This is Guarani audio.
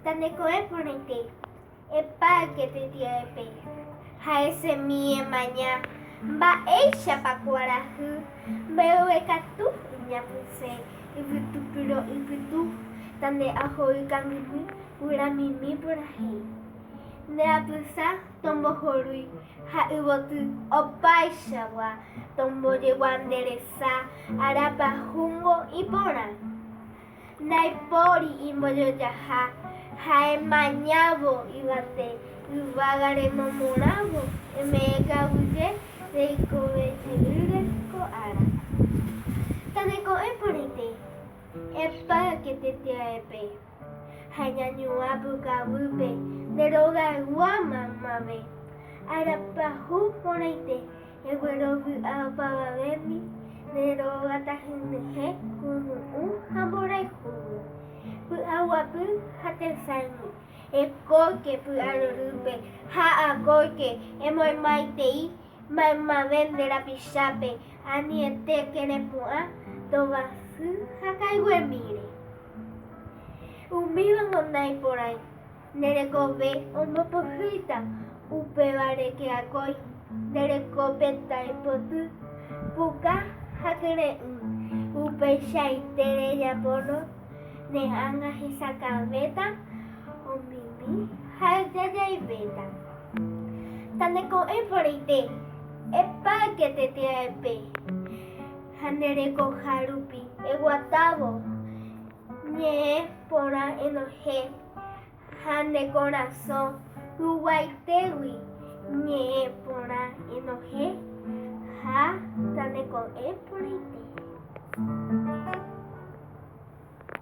Taneko'ẽ porãite, epáyke tetia'épe, ha esẽmi emaña mba'éichapa kuarahy mbeguekatu iñapysẽ yvytu piro'y pytu tande'aho'y kangymi guyramimi purahéi. Nde apysa tombohorúi ha yvoty opaichagua tombojegua nde resa arapahúngo iporã. Ndaipóri imbojojaha ha emañávo yvate yvága remomorãvo eme'ẽ kaguyje reikove jeýre ko ára. Taneko'ẽ porãite, epáyke tetia'épe ha eñañuã pukavýpe nde rogaygua maymave. Ára pyahu porãite Eguerovy'a opavavémi nde róga tahenyhẽ kunu'ũ ha mborayhúgui, py'aguapy ha tesãigui. Ekóke py'arorýpe ha akóike emoimaitei maymave nde rapichápe anietéke repu'ã tovasy ha kaiguemíre. Umívango naiporãi. Nde rekove ombopohýita upévare ke akói nde rekópe taipoty, puka ha kyre'ỹ. Upeichaite rejapórõ ne ánga hesakãvéta, omimi ha jajaivéta. Taneko'ẽ porãite, epáyke tetia'épe ha nde rekoha rupi eguatávo. Ñe'ẽ porã enohẽ ha ne korasõ ruguaitégui ñe'ẽ porã enohẽ ha taneko'ẽ porãite.